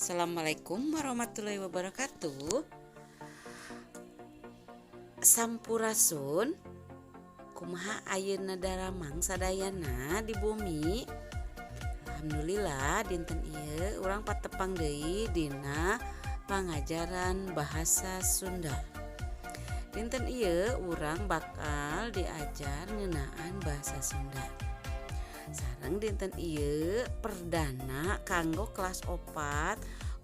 Assalamualaikum warahmatullahi wabarakatuh. Sampurasun. Kumaha ayeuna daramang sadayana di bumi? Alhamdulillah, dinten ieu urang patepang deui dina pangajaran bahasa Sunda. Dinten ieu urang bakal diajar ngeunaan bahasa Sunda. Sareng dinten ieu perdana kanggo kelas 4,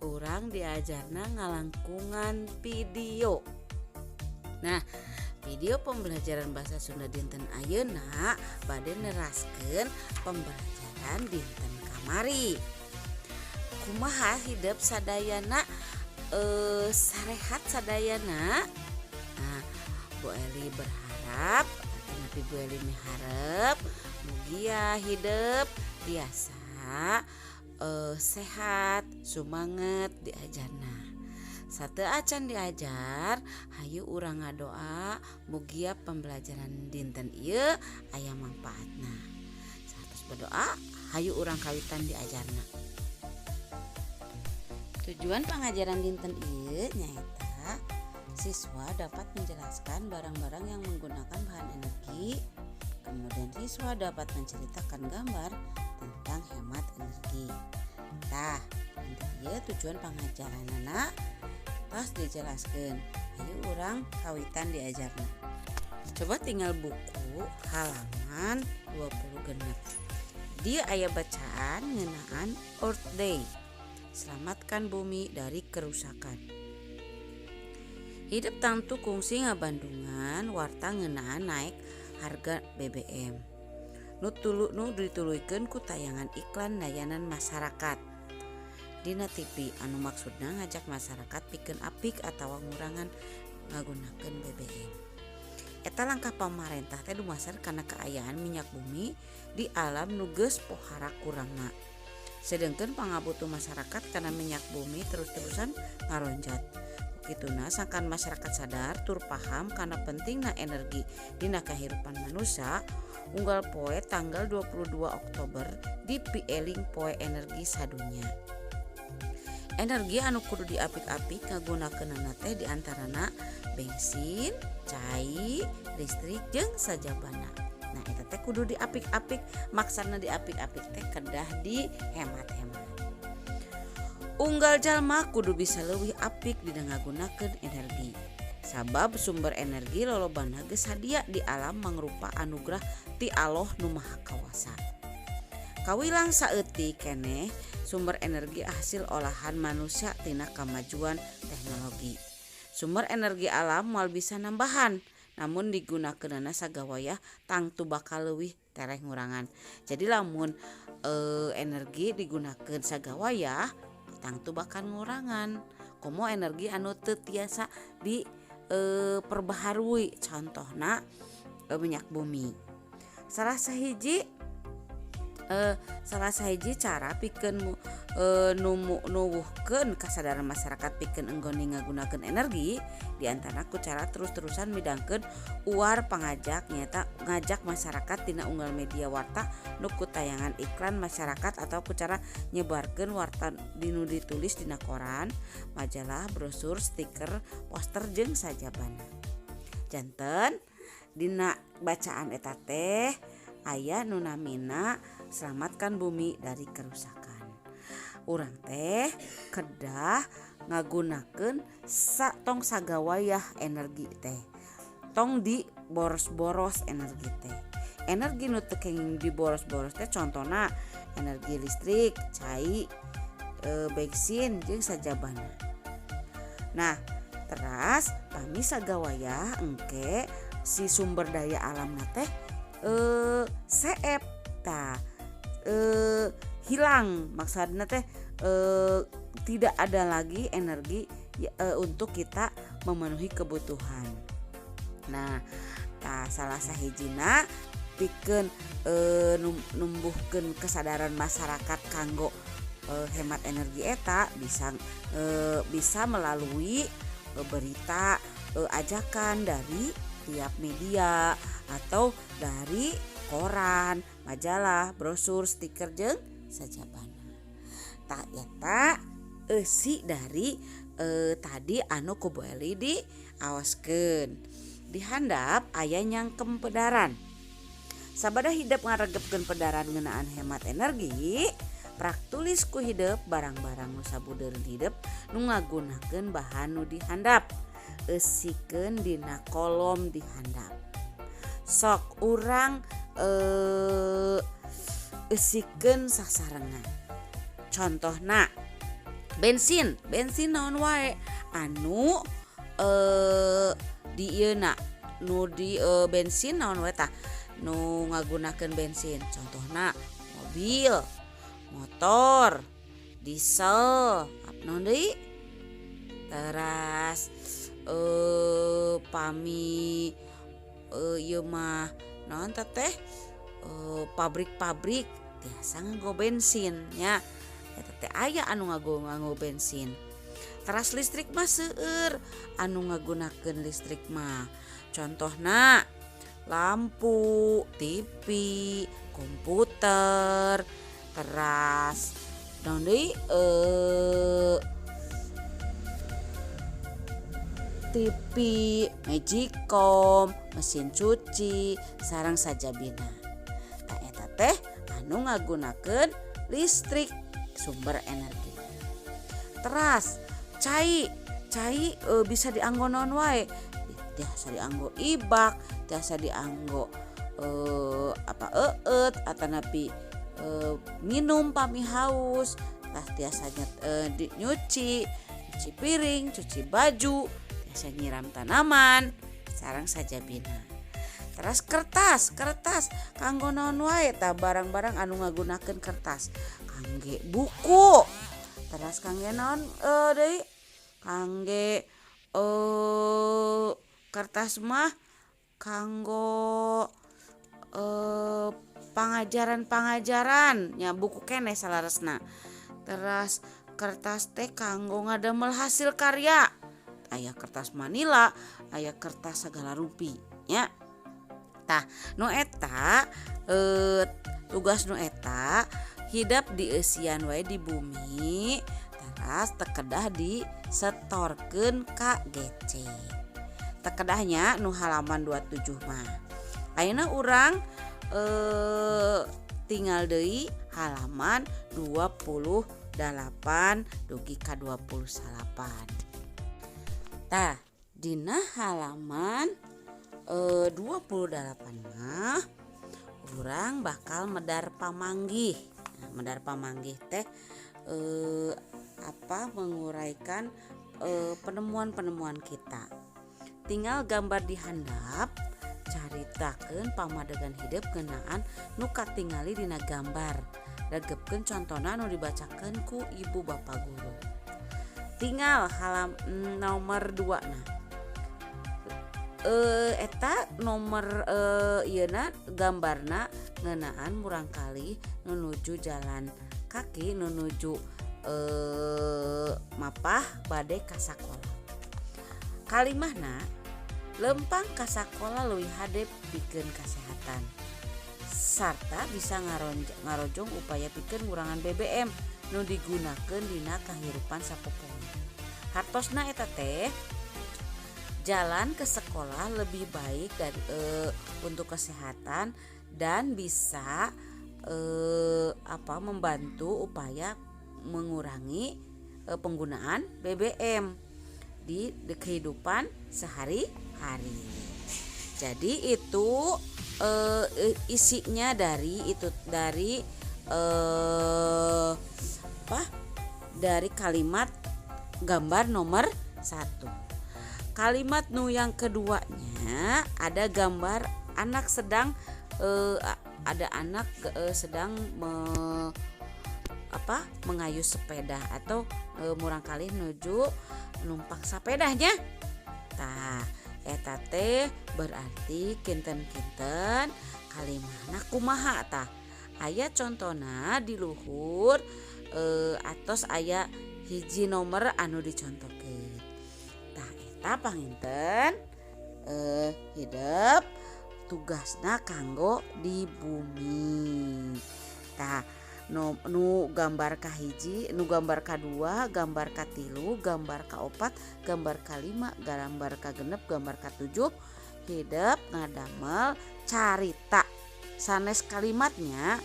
urang diajarna ngalangkungan video. Nah, video pembelajaran bahasa Sunda dinten ayeuna bade neraskeun pembelajaran dinten kamari. Kumaha hidep sadayana, sarehat sadayana? Nah, Bu Eli berharap, tapi Bu Eli miharep mugia hidep tiasa sehat, sumanget diajarna. Sateuacan diajar, hayu urang ngadoa mugia pembelajaran dinten ieu aya mangpaatna. Saatos berdoa, hayu urang kawitan diajarna. Tujuan pengajaran dinten ieu nyaeta siswa dapat menjelaskan barang-barang yang menggunakan bahan energi. Kemudian siswa dapat menceritakan gambar tentang hemat energi. Tah, ieu tujuan pangajaranana tos dijelaskeun. Hayu urang kawitan diajarna. Coba tingal buku halaman 26. Dieu aya bacaan ngeunaan Earth Day. Selamatkan bumi dari kerusakan. Hidep tangtu kungsi ngabandungan warta ngeunaan naik harga BBM. Nu tulu nu dituluykeun ku tayangan iklan layanan masyarakat dina TV anu maksudna ngajak masyarakat pikeun apik atawa ngurangan ngagunakeun BBM. Eta langkah pamarentah teh dumasar kana kaayaan minyak bumi di alam nu geus pohara kurangna. Sedengkeun pangabutuh masyarakat kana minyak bumi terus-terusan ngaronjat. Kituna, sangkan masyarakat sadar tur paham kana pentingna energi dina kahirupan manusia, unggal poe tanggal 22 Oktober dipieling Poe Energi Sadunya. Energi anu kudu diapik-apik ngagunakeunana teh diantarana bensin, cai, listrik, jeung sajabana. Nah, eta teh kudu diapik-apik, maksana diapik-apik teh kedah dihemat-hemat. Unggal jalma kudu bisa leuwih apik dina ngagunakeun energi. Sabab sumber energi lolobana geus sadia di alam mangrupa anugerah ti Allah Nu Maha Kawasa. Kawilang saeutik keneh sumber energi hasil olahan manusia tina kamajuan teknologi. Sumber energi alam moal bisa nambahan, namun digunakeunana sagawayah tangtu bakal leuwih tereh ngurangan. Jadi lamun energi digunakeun sagawayah, tangtu bakal ngurangan. Komo energi anu teu tiasa di perbaharui, contohna minyak bumi. Salah sahiji cara pikeun nuwuhkeun kasadaran masyarakat pikeun enggon ngagunakeun energi diantara ku cara terus-terusan midangkeun uar pangajak, nyaeta ngajak masyarakat tina unggal media warta nu ku tayangan iklan masyarakat atau ku cara nyebarkeun warta dinu ditulis dina koran, majalah, brosur, stiker, poster, jeung sajabana. Janten dina bacaan eta teh aya nu namina Selamatkan Bumi dari Kerusakan. Urang teh kedah ngagunakeun sa tong sagawayah energi teh. Tong di boros-boros energi teh. Energi nu teu kenging diboros-boros teh contohna energi listrik, cai, bensin, jeung sajabana. Nah, teras pami sagawayah engke si sumber daya alamna teh seep, tah hilang, maksudna teh tidak ada lagi energi untuk kita memenuhi kebutuhan. Nah, tah salah sahijina pikeun numbuhkeun kesadaran masyarakat kanggo hemat energi eta bisa melalui berita, ajakan dari tiap media atau dari koran, majalah, brosur, stiker, jeung sajabana. Tah, eta. eusi dari tadi anu ku Bu Eli diawaskeun. Di handap aya nyangkem pedaran. Sabada hidep ngaregepkeun pedaran ngeunaan hemat energi, prak tulis ku hidep barang-barang nu sabudeureun hidep nu ngagunakeun bahan nu dihandap. Eusikeun dina kolom dihandap. Sok urang eusikeun sasarengan. Contohna bensin, bensin naon wae anu di ieuna nu di bensin naon wae tah nu ngagunakeun bensin. Contohna mobil, motor, diesel, naon deui? Teras pami ieu mah naon teh pabrik-pabrik tiasa nganggo bensin nya. Eta teh aya anu nganggo bensin. Teras listrik mah seueur anu ngagunakeun listrik mah. Contohna lampu, TV, komputer, teras naon deui TV, magicom, mesin cuci, sareng sajabina. Tah eta teh anu ngagunakeun listrik sumber energi. Teras cai, cai bisa dianggo naon wae. Tiasa dianggo ibak, tiasa dianggo apa eueut atanapi minum pami haus, tah tiasa nyuci, cuci piring, cuci baju, tiasa nyiram tanaman, sareng sajabina. Teras kertas, kertas kanggo naon wae tah barang-barang anu ngagunakeun kertas. Kangge buku. Teras kangge naon deui? Kangge kertas mah kanggo pangajaran-pangajaran nya buku keneh salaresna. Teras kertas teh kanggo ngadamel hasil karya. Aya kertas manila, aya kertas sagala rupi nya. Tah nu eta tugas nu eta hidep dieusian wae di bumi teras teu kedah disetorkeun ka GC. Teu kedahnya nu halaman 27 mah. Ayeuna urang tinggal deui halaman 28 dugi ka 29. Tah dina halaman 28 mah urang bakal medar pamanggih. Nah, medar pamanggih teh apa menguraikan penemuan-penemuan kita. Tinggal gambar di handap caritakeun pamadegan hidep ngeunaan nu katingali dina gambar. Regepkeun contona nu dibacakeun ku ibu bapa guru. Tinggal halam nomor 2 nah. Eta nomor ieuna gambarna ngeunaan murangkalih nuju jalan kaki nuju mapah bade ka sakola. Kalimahna lempang ka sakola leuwih hade pikeun kasehatan sarta bisa ngarojong upaya pikeun ngurangan BBM nu digunakeun dina kahirupan sapopoe. Hartosna eta teh jalan ke sekolah lebih baik dari untuk kesehatan dan bisa membantu upaya mengurangi penggunaan BBM di kehidupan sehari-hari. Jadi itu isinya dari itu dari dari kalimat gambar nomor 1. Kalimat nu yang keduanya ada gambar anak sedang ada anak sedang mengayuh sepeda atau murangkalih nuju numpak sepedanya. Tah eta teh berarti kinten-kinten kalimahna kumaha tah. Aya contona di luhur atos aya hiji nomor anu dicontohkeun. Tah eta panginten hidep tugasna kanggo di bumi. Tah Nu gambar kahiji, nu gambar kadua, gambar katilu, gambar kaopat, gambar kalima, gambar kagenep, gambar katujuh hidep ngadamel carita sanes kalimatnya.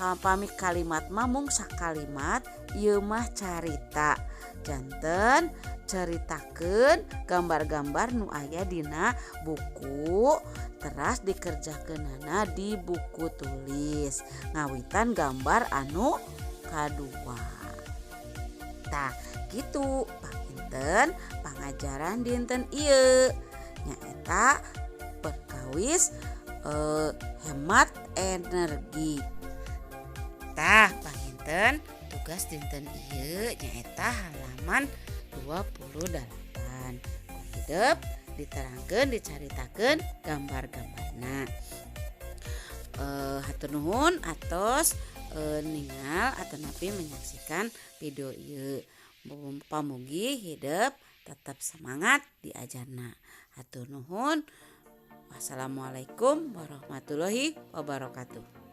Pami kalimat mah mung sakalimat, ieu mah carita. Janten caritakeun gambar-gambar nu aya dina buku teras dikerjakeunana di buku tulis ngawitan gambar anu kadua. Tah kitu panginten pangajaran dinten ieu nyaeta perkawis hemat energi. Tah panginten tugas dinten ieu nyaeta halaman 28. Ku hidep diterangkeun dicaritakeun gambar-gambarna. Hatur nuhun atos ningal atanapi menyaksikan video ieu. Pamugi hidep tetap semangat diajarna. Hatur nuhun. Wassalamualaikum warahmatullahi wabarakatuh.